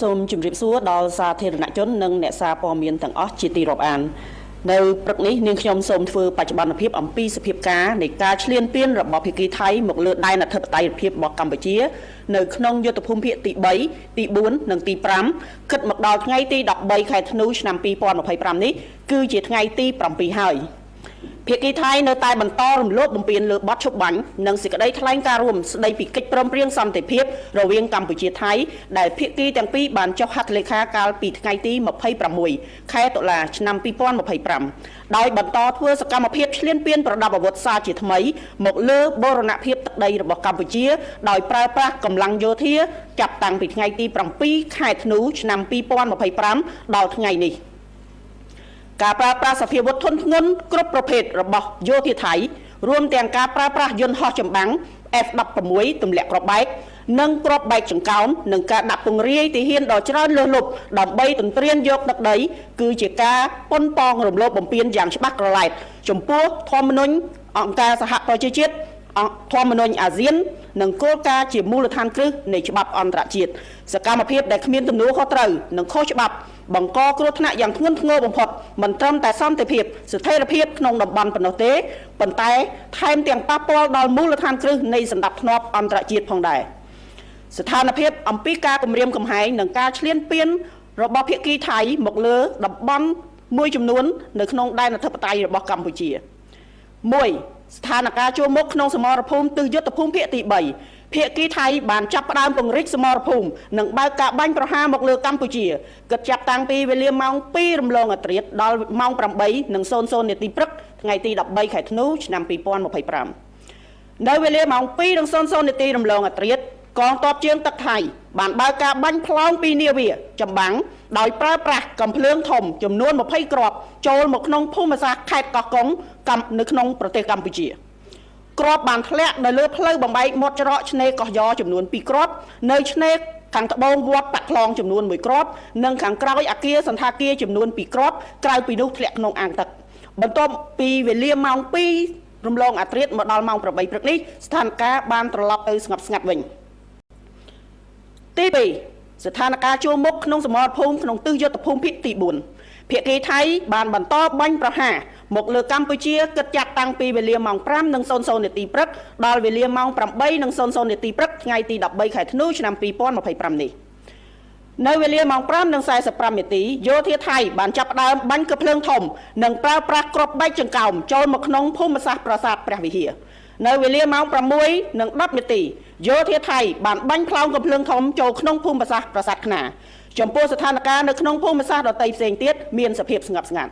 សូមជម្រាបសួរដល់សាធារណជននិងអ្នកសារព័ត៌មានទាំងអស់ជាទីរាប់អាននៅព្រឹកនេះនាងខ្ញុំសូមធ្វើបច្ចុប្បន្នភាពអំពីសភាពការនៃការឈ្លានពានរបស់ភាគីថៃមកលើដែនអធិបតេយ្យភាពរបស់កម្ពុជានៅក្នុងយុទ្ធភូមិភាគទី3ទី4និងទី5គិតមកដល់ថ្ងៃទី13ខែធ្នូឆ្នាំ2025នេះគឺជាថ្ងៃទី7ហើយភាគីថៃនៅតែបន្តរំលោភបំពានលើបទឈប់បាញ់និងសេចក្តីថ្លែងការណ៍រួមស្តីពីកិច្ចព្រមព្រៀងសន្តិភាពរវាងកម្ពុជាថៃដែលភាគីទាំងពីរបានចុះហត្ថលេខាកាលពីថ្ងៃទី26ខែតុលាឆ្នាំ2025ដោយបន្តធ្វើសកម្មភាពឈ្លានពានប្រដាប់អាវុធសារជាថ្មីមកលើបូរណភាពទឹកដីរបស់កម្ពុជាដោយប្រើប្រាស់កម្លាំងយោធាចាប់តាំងពីថ្ងៃទី7ខែធ្នូឆ្នាំ2025ដល់ថ្ងៃនេះការប្រើប្រាស់សភាវុធធនធ្ងន់គ្រប់ប្រភេទរបស់យោធាថៃរួមទាំងការប្រើប្រាស់យន្តហោះចម្បាំង F16 ទម្លាក់គ្រាប់បែកនិងគ្រាប់បែកចង្កោមនិងការដាក់ពង្រាយទាហានដ៏ច្រើនលើសលប់ដើម្បីទន្ទ្រានយកទឹកដីគឺជាការប៉ុនប៉ងរំលោភបំពានយ៉ាងច្បាស់ក្រឡែតចំពោះធម្មនុញ្ញអង្គការសហប្រជាជាតិធម្មនុញ្ញអាស៊ាននិងគោលការណ៍ជាមូលដ្ឋានគ្រឹះនៃច្បាប់អន្តរជាតិសកម្មភាពដែលគ្មានទំនួលខុសត្រូវនិងខុសច្បាប់បង្កគ្រោះថ្នាក់យ៉ាងធ្ងន់ធ្ងរបំផុតមិនត្រឹមតែសន្តិភាពស្ថិរភាពក្នុងតំបន់ប៉ុណ្ណោះទេប៉ុន្តែថែមទាំងប៉ះពាល់ដល់មូលដ្ឋានគ្រឹះនៃសន្តិភាពអន្តរជាតិផងដែរស្ថានភាពអំពីការគំរាមកំហែងនិងការឈ្លានពានរបស់ភាគីថៃមកលើតំបន់មួយចំនួននៅក្នុងដែនអធិបតេយ្យរបស់កម្ពុជា1ស្ថានភាពជួរមុខក្នុងសមរភូមិទិសយុទ្ធភូមិភាគទី3ភាគីថៃបានចាប់ផ្ដើមពង្រីកសមរភូមិនិងបើកការបាញ់ប្រហារមកលើកម្ពុជាគិតចាប់តាំងពីវេលាម៉ោង2រំលងអាធ្រាត្រដល់ម៉ោង8:00នាទីព្រឹកថ្ងៃទី13ខែធ្នូឆ្នាំ2025នៅវេលាម៉ោង2:00នាទីរំលងអាធ្រាត្រកងទ័ពជើងទឹកថៃបានបើកការបាញ់ផ្លោងពីនាវាចម្បាំងដោយប្រើប្រាស់កាំភ្លើងធំចំនួន20គ្រាប់ចូលមកក្នុងភូមិសាស្ត្រខេត្តកោះកុងនៅក្នុងប្រទេសកម្ពុជាគ្រាប់បានធ្លាក់នៅលើផ្លូវបំបែកមាត់ច្រកឆ្នេរកោះយ៉ចំនួន2គ្រាប់នៅឆ្នេរខាងត្បូងវត្តបាក់ខ្លងចំនួន1គ្រាប់និងខាងក្រោយអគារសន្តាគារចំនួន2គ្រាប់ក្រៅពីនោះធ្លាក់ក្នុងអាងទឹកបន្ទាប់ពីវេលាម៉ោង2រំលងអាធ្រាត្រមកដល់ម៉ោង8ព្រឹកនេះស្ថានភាពបានត្រឡប់ទៅស្ងប់ស្ងាត់វិញទី2ស្ថានភាពជួរមុខក្នុងសមរភូមិក្នុងទិសយុទ្ធភូមិភាគទី4ភាគីថៃបានបន្តបាញ់ប្រហារមកលើកម្ពុជាគិតចាប់តាំងពីវេលាម៉ោង5:00នាទីព្រឹកដល់វេលាម៉ោង8:00នាទីព្រឹកថ្ងៃទី13ខែធ្នូឆ្នាំ2025នេះនៅវេលាម៉ោង5:45នាទីយោធាថៃបានចាប់ផ្ដើមបាញ់កាំភ្លើងធំនិងប្រើប្រាស់គ្រាប់បែកចង្កោមចូលមកក្នុងភូមិសាស្ត្រប្រាសាទព្រះវិហារនៅវេលាម៉ោង6:10នាទីយោធាថៃបានបាញ់ផ្លោងកាំភ្លើងធំចូលក្នុងភូមិសាស្ត្រប្រាសាទខ្នាចំពោះស្ថានភាពនៅក្នុងភូមិសាស្ត្រដទៃផ្សេងទៀតមានសភាពស្ងប់ស្ងាត់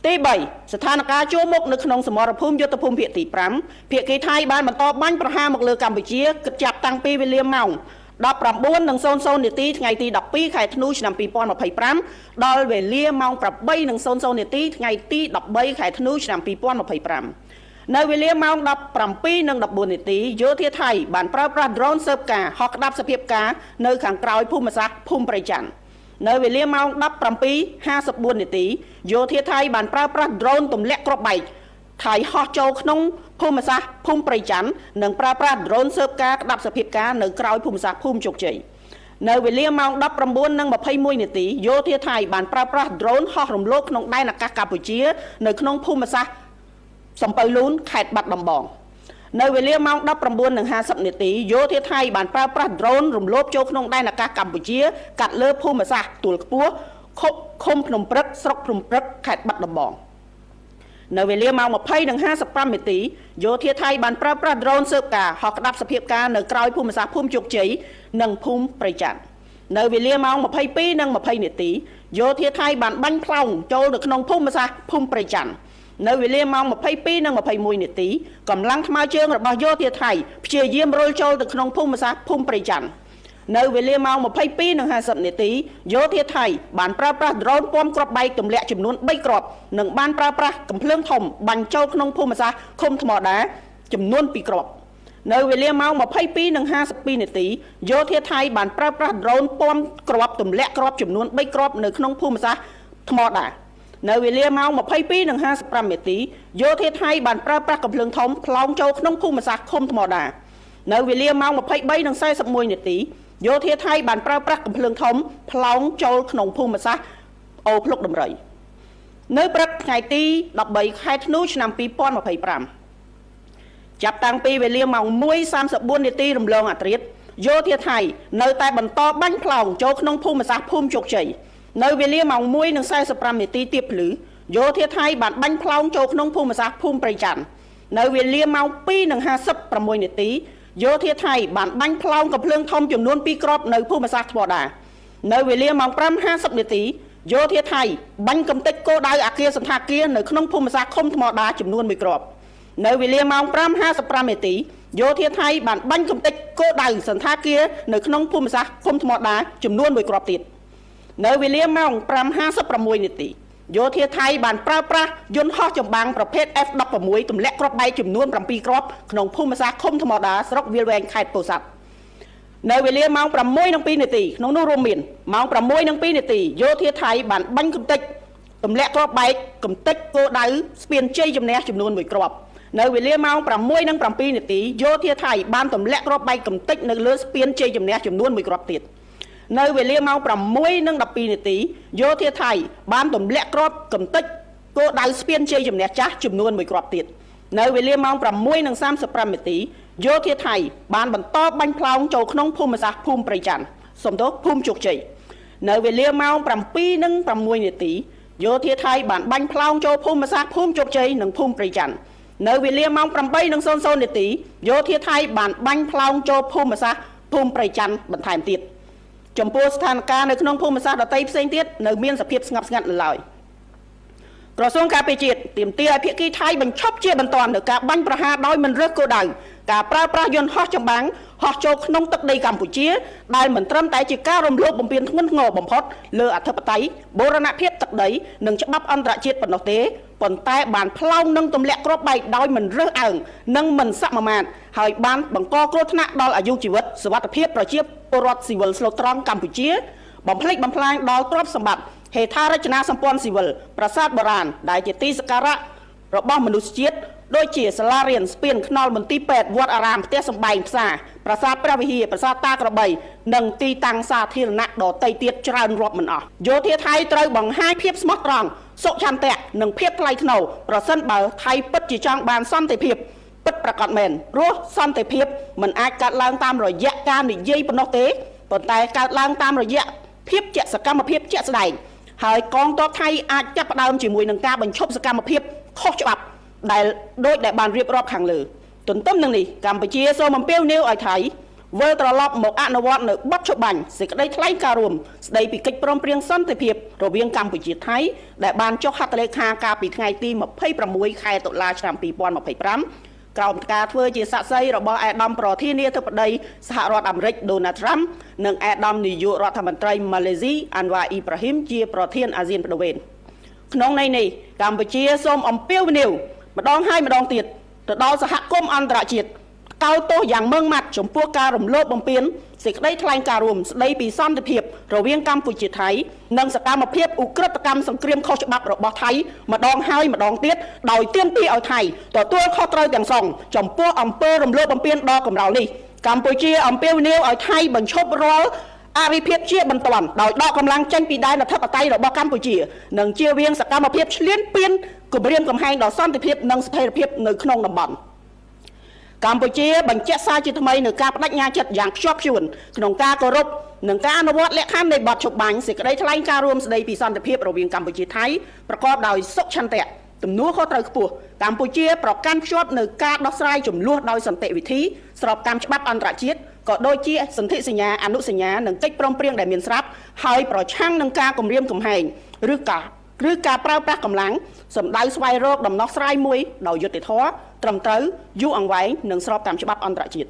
ទី3ស្ថានភាពជួរមុខនៅក្នុងសមរភូមិយុទ្ធភូមិភាគទី5ភាគីថៃបានបន្តបាញ់ប្រហារមកលើកម្ពុជាគិតចាប់តាំងពីវេលាម៉ោង19:00នាទីថ្ងៃទី12ខែធ្នូឆ្នាំ2025ដល់វេលាម៉ោង8:00នាទីថ្ងៃទី13ខែធ្នូឆ្នាំ2025នៅវេលាម៉ោង17:14នាទីយោធាថៃបានប្រើប្រាស់ដ្រូនស៊ើបការហោះក្តាប់សភាពការនៅខាងក្រោយភូមិសាស្ត្រភូមិព្រៃច័ន្ទនៅវេលាម៉ោង17:54នាទីយោធាថៃបានប្រើប្រាស់ដ្រូនទម្លាក់គ្រាប់បែកថៃហោះចូលក្នុងភូមិសាស្ត្រភូមិព្រៃច័ន្ទនិងប្រើប្រាស់ដ្រូនស៊ើបការក្តាប់សភាពការនៅក្រោយភូមិសាស្ត្រភូមិជោគជ័យនៅវេលាម៉ោង19:21នាទីយោធាថៃបានប្រើប្រាស់ដ្រូនហោះរំលោភក្នុងដែនអាកាសកម្ពុជានៅក្នុងភូមិសាស្ត្រសំពៅលូនខេត្តបាត់ដំបងនៅវេលាម៉ោង19:50នាទីយោធាថៃបានប្រើប្រាស់ដ្រូនរំលោភចូលក្នុងដែនអាកាសកម្ពុជាកាត់លើភូមិសាស្ត្រទួលខ្ពស់ឃុំភ្នំព្រឹកស្រុកភ្នំព្រឹកខេត្តបាត់ដំបងនៅវេលាម៉ោង20:55នាទីយោធាថៃបានប្រើប្រាស់ដ្រូនស៊ើបការហោះក្តាប់សភាពការនៅក្រោយភូមិសាស្ត្រភូមិជោគជ័យនិងភូមិព្រៃច័ន្ទនៅវេលាម៉ោង22:20នាទីយោធាថៃបានបាញ់ផ្លោងចូលទៅក្នុងភូមិសាស្ត្រភូមិព្រៃច័ន្ទនៅវេលាម៉ោង22:21នាទីកម្លាំងថ្មើរជើងរបស់យោធាថៃព្យាយាមរុលចូលទៅក្នុងភូមិសាស្ត្រភូមិព្រៃច័ន្ទនៅវេលាម៉ោង22:50នាទីយោធាថៃបានប្រើប្រាស់ដ្រូនពំគ្រាប់បែកទម្លាក់ចំនួន3គ្រាប់និងបានប្រើប្រាស់កាំភ្លើងធំបាញ់ចូលក្នុងភូមិសាស្ត្រឃុំថ្មដាចំនួន2គ្រាប់នៅវេលាម៉ោង22:52នាទីយោធាថៃបានប្រើប្រាស់ដ្រូនពំគ្រាប់ទម្លាក់គ្រាប់ចំនួន3គ្រាប់នៅក្នុងភូមិសាស្ត្រថ្មដានៅវេលាម៉ោង22:55នាទីយោធាថៃបានប្រើប្រាស់កាំភ្លើងធំផ្លោងចូលក្នុងភូមិសាស្ត្រឃុំថ្មដានៅវេលាម៉ោង23:41នាទី យោធាថៃបានប្រើប្រាស់កំភ្លើងធំផ្លោងចូលក្នុងភូមិសាស្ត្រអូភ្លុកដំរីនៅព្រឹកថ្ងៃទី13ខែធ្នូឆ្នាំ2025ចាប់តាំងពីវេលាម៉ោង1:34នាទីរំលងអាត្រាតយោធាថៃនៅតែបន្តបាញ់ផ្លោងចូលក្នុងភូមិសាស្ត្រភូមិជោគជ័យនៅវេលាម៉ោង1:45នាទីទៀបភ្លឺយោធាថៃបានបាញ់ផ្លោងចូលក្នុងភូមិសាស្ត្រភូមិព្រៃច័ន្ទនៅវេលាម៉ោង2:56នាទីយោធាថៃបានបាញ់ផ្លោងកំភ្លើងធំចំនួន2គ្រាប់នៅភូមិសាស្ត្រថ្មដានៅវេលាម៉ោង5:50នាទីយោធាថៃបាញ់កំទេចគោលដៅអគារសន្តាគារនៅក្នុងភូមិសាស្ត្រឃុំថ្មដាចំនួន1គ្រាប់នៅវេលាម៉ោង5:55នាទីយោធាថៃបានបាញ់កំទេចគោលដៅសន្តាគារនៅក្នុងភូមិសាស្ត្រឃុំថ្មដាចំនួន1គ្រាប់ទៀតនៅវេលាម៉ោង5:56នាទីយោធាថៃបានប្រើប្រាស់យន្តហោះចម្បាំងប្រភេទ F16 ទម្លាក់គ្រាប់បែកចំនួន7គ្រាប់ក្នុងភូមិសាស្ត្រឃុំថ្មដាស្រុកវាលវែងខេត្តពោធិ៍សាត់នៅវេលាម៉ោង6:02នាទីក្នុងនោះរួមមានម៉ោង6:02នាទីយោធាថៃបានបាញ់កំទេចទម្លាក់គ្រាប់បែកកំទេចគោលដៅស្ពានជ័យជំនះចំនួន1គ្រាប់នៅវេលាម៉ោង6:07នាទីយោធាថៃបានទម្លាក់គ្រាប់បែកកំទេចនៅលើស្ពានជ័យជំនះចំនួន1គ្រាប់ទៀតនៅវេលាម៉ោង6:12នាទីយោធាថៃបានទម្លាក់គ្រាប់កំទេចគោលដៅស្ពានជ័យជំនះចាស់ចំនួន1គ្រាប់ទៀតនៅវេលាម៉ោង6:35នាទីយោធាថៃបានបន្តបាញ់ផ្លោងចូលក្នុងភូមិសាស្ត្រភូមិព្រៃច័ន្ទសំទោសភូមិជោគជ័យនៅវេលាម៉ោង7:06នាទីយោធាថៃបានបាញ់ផ្លោងចូលភូមិសាស្ត្រភូមិជោគជ័យនិងភូមិព្រៃច័ន្ទនៅវេលាម៉ោង8:00នាទីយោធាថៃបានបាញ់ផ្លោងចូលភូមិសាស្ត្រភូមិព្រៃច័ន្ទបន្ថែមទៀតចំពោះស្ថានភាពនៅក្នុងភូមិសាស្ត្រដទៃផ្សេងទៀតនៅមានសភាពស្ងប់ស្ងាត់នៅឡើយក្រសួងការពារជាតិទាមទារឲ្យភាគីថៃបញ្ឈប់ជាបន្ទាន់នូវការបាញ់ប្រហារដោយមិនរើសគោលដៅការប្រើប្រាស់យន្តហោះចម្បាំងហោះចូលក្នុងទឹកដីកម្ពុជាដែលមិនត្រឹមតែជាការរំលោភបំពានធ្ងន់ធ្ងរបំផុតលើអធិបតេយ្យបូរណភាពទឹកដីនិងច្បាប់អន្តរជាតិប៉ុណ្ណោះទេប៉ុន្តែបានផ្លោងនិងទម្លាក់គ្រាប់បែកដោយមិនរើសអើងនិងមិនសមាមាត្រហើយបានបង្កគ្រោះថ្នាក់ដល់អាយុជីវិតសុវត្ថិភាពប្រជាពលរដ្ឋស៊ីវិលស្លូតត្រង់កម្ពុជាបំផ្លិចបំផ្លាញដល់ទ្រព្យសម្បត្តិហេដ្ឋារចនាសម្ព័ន្ធស៊ីវិលប្រាសាទបុរាណដែលជាទីសក្ការៈរបស់មនុស្សជាតិដូចជាសាលារៀនស្ពានថ្នល់មន្ទីរពេទ្យវត្តអារាមផ្ទះសម្បែងផ្សារប្រាសាទព្រះវិហារប្រាសាទតាក្របីនិងទីតាំងសាធារណៈដទៃទៀតច្រើនរាប់មិនអស់យោធាថៃត្រូវបង្ហាញភាពស្មោះត្រង់សុឆន្ទៈនិងភាពថ្លៃថ្នូរប្រសិនបើថៃពិតជាចង់បានសន្តិភាពពិតប្រាកដមែនព្រោះសន្តិភាពមិនអាចកើតឡើងតាមរយៈការនិយាយប៉ុណ្ណោះទេប៉ុន្តែកើតឡើងតាមរយៈភាពជាសកម្មភាពជាក់ស្ដែងហើយកងទ័ពថៃអាចចាប់ផ្ដើមជាមួយនឹងការបញ្ឈប់សកម្មភាពខុសច្បាប់ដែលដូចដែលបានរៀបរាប់ខាងលើទន្ទឹមនឹងនេះកម្ពុជាសូមអំពាវនាវឲ្យថៃវិលត្រឡប់មកអនុវត្តនៅបទច្បាញ់សេចក្តីថ្លែងការណ៍រួមស្តីពីកិច្ចព្រមព្រៀងសន្តិភាពរវាងកម្ពុជាថៃដែលបានចុះហត្ថលេខាកាលពីថ្ងៃទី26ខែតុលាឆ្នាំ2025ក្រោមការធ្វើជាសាក្សីរបស់ឯកឧត្តមប្រធានាធិបតីសហរដ្ឋអាមេរិកដូណាល់ត្រាំនិងឯកឧត្តមនាយករដ្ឋមន្ត្រីម៉ាឡេស៊ីអាន់វ៉ាអ៊ីប្រាហ៊ីមជាប្រធានអាស៊ានប្ដូរវេនក្នុងន័យនេះកម្ពុជាសូមអំពាវនាវម្ដងហើយម្ដងទៀតទៅដល់សហគមន៍អន្តរជាតិកោតទោសយ៉ាងម៉ឺងម៉ាត់ចំពោះការរំលោភបំពានសេចក្តីថ្លែងការណ៍រួមស្តីពីសន្តិភាពរវាងកម្ពុជាថៃនិងសកម្មភាពឧក្រិដ្ឋកម្មសង្គ្រាមខុសច្បាប់របស់ថៃម្ដងហើយម្ដងទៀតដោយទាមទារឲ្យថៃទទួលខុសត្រូវទាំងស្រុងចំពោះអំពើរំលោភបំពានដ៏កម្រោលនេះកម្ពុជាអំពាវនាវឲ្យថៃបញ្ឈប់រាល់អរិភាពជាបន្ទាន់ដោយដកកម្លាំងចេញពីដែនអធិបតេយ្យរបស់កម្ពុជានិងជៀសវាងសកម្មភាពឈ្លានពានគំរាមកំហែងដល់សន្តិភាពនិងស្ថិរភាពនៅក្នុងតំបន់កម្ពុជាបញ្ជាក់សារជាថ្មីនៅការបដិញ្ញាចិត្តយ៉ាងខ្ជាប់ខ្ជួនក្នុងការគោរពនិងការអនុវត្តលក្ខខណ្ឌនៃបទច្បាញ់សេចក្តីថ្លែងការណ៍រួមស្តីពីសន្តិភាពរវាងកម្ពុជាថៃប្រកបដោយសុឆន្ទៈទំនួលខុសត្រូវខ្ពស់កម្ពុជាប្រកាន់ខ្ជាប់នៅការដោះស្រាយចំនួនដោយសន្តិវិធីស្របតាមច្បាប់អន្តរជាតិក៏ដូចជាសន្ធិសញ្ញាអនុសញ្ញានិងកិច្ចព្រមព្រៀងដែលមានស្រាប់ហើយប្រឆាំងនឹងការគំរាមកំហែងឬការប្រើប្រាស់កម្លាំងសម្ដៅស្វែងរកដំណោះស្រាយមួយដោយយុត្តិធម៌ត្រឹមត្រូវយូរអង្វែងនិងស្របតាមច្បាប់អន្តរជាតិ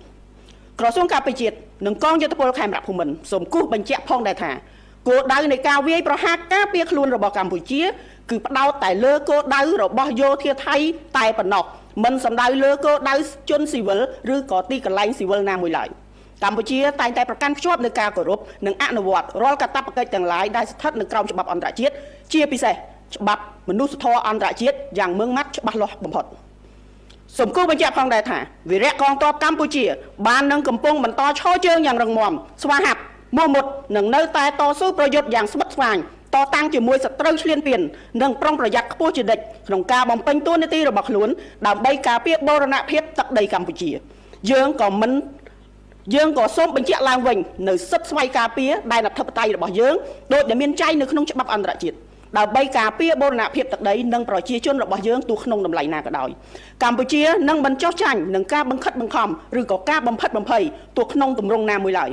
ក្រសួងការពារជាតិនិងកងយោធពលខេមរៈភូមិន្ទសូមគូសបញ្ជាក់ផងដែរថាគោលដៅនៃការវាយប្រហារការពារខ្លួនរបស់កម្ពុជាគឺផ្ដោតតែលើគោលដៅរបស់យោធាថៃតែប៉ុណ្ណោះមិនសំដៅលើគោលដៅជនស៊ីវិលឬក៏ទីកន្លែងស៊ីវិលណាមួយឡើយកម្ពុជាតែងតែប្រកាន់ខ្ជាប់នូវការគោរពនិងអនុវត្តរាល់កាតព្វកិច្ចទាំងឡាយដែលស្ថិតនៅក្រោមច្បាប់អន្តរជាតិជាពិសេសច្បាប់មនុស្សធម៌អន្តរជាតិយ៉ាងម៉ឺងម៉ាត់ច្បាស់លាស់បំផុត សូមគូសបញ្ជាក់ផងដែរថាវីរៈកងទ័ពកម្ពុជា បាននឹងកំពុងបន្តឈរជើងយ៉ាងរឹងមាំស្វាហាប់មោះមុតនិងនៅតែតស៊ូប្រយុទ្ធយ៉ាងស្វិតស្វាញតតាំងជាមួយសត្រូវឈ្លានពាននិងប្រុងប្រយ័ត្នខ្ពស់ជានិច្ចក្នុងការបំពេញតួនាទីរបស់ខ្លួនដើម្បីការពារបូរណភាពទឹកដីកម្ពុជា យើងក៏មិនយើងក៏សូមបញ្ជាក់ឡើងវិញនៅសិទ្ធិស្វ័យការពារដែនអធិបតេយ្យរបស់យើងដោយដែលមានចែងនៅក្នុងច្បាប់អន្តរជាតិដើម្បីការពារបូរណភាពទឹកដីនិងប្រជាជនរបស់យើងទោះក្នុងតម្លៃណាក៏ដោយកម្ពុជានឹងមិនចុះចាញ់នឹងការបង្ខិតបង្ខំឬក៏ការបំភិតបំភ័យទោះក្នុងទម្រង់ណាមួយឡើយ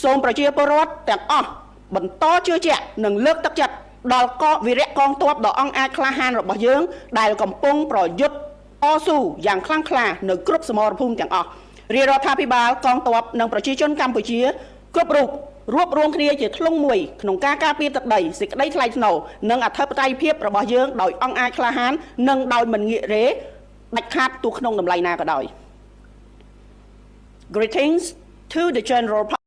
សូមប្រជាពលរដ្ឋទាំងអស់បន្តជឿជាក់និងលើកទឹកចិត្តដល់កវីរៈកងទ័ពដ៏អង់អាចក្លាហានរបស់យើងដែលកំពុងប្រយុទ្ធតស៊ូយ៉ាងខ្លាំងក្លានៅគ្រប់សមរភូមិទាំងអស់រាជរដ្ឋាភិបាលកងទ័ពនិងប្រជាជនកម្ពុជាគ្រប់រូបរួបរួមគ្នាជាធ្លុងមួយក្នុងការការពារទឹកដីសេចក្តីថ្លៃថ្នូរនិងអធិបតេយ្យភាពរបស់យើងដោយអង់អាចក្លាហាននិងដោយមិនងាករេដាច់ខាតទោះក្នុងតម្លៃណាក៏ដោយ។ Greetings to the general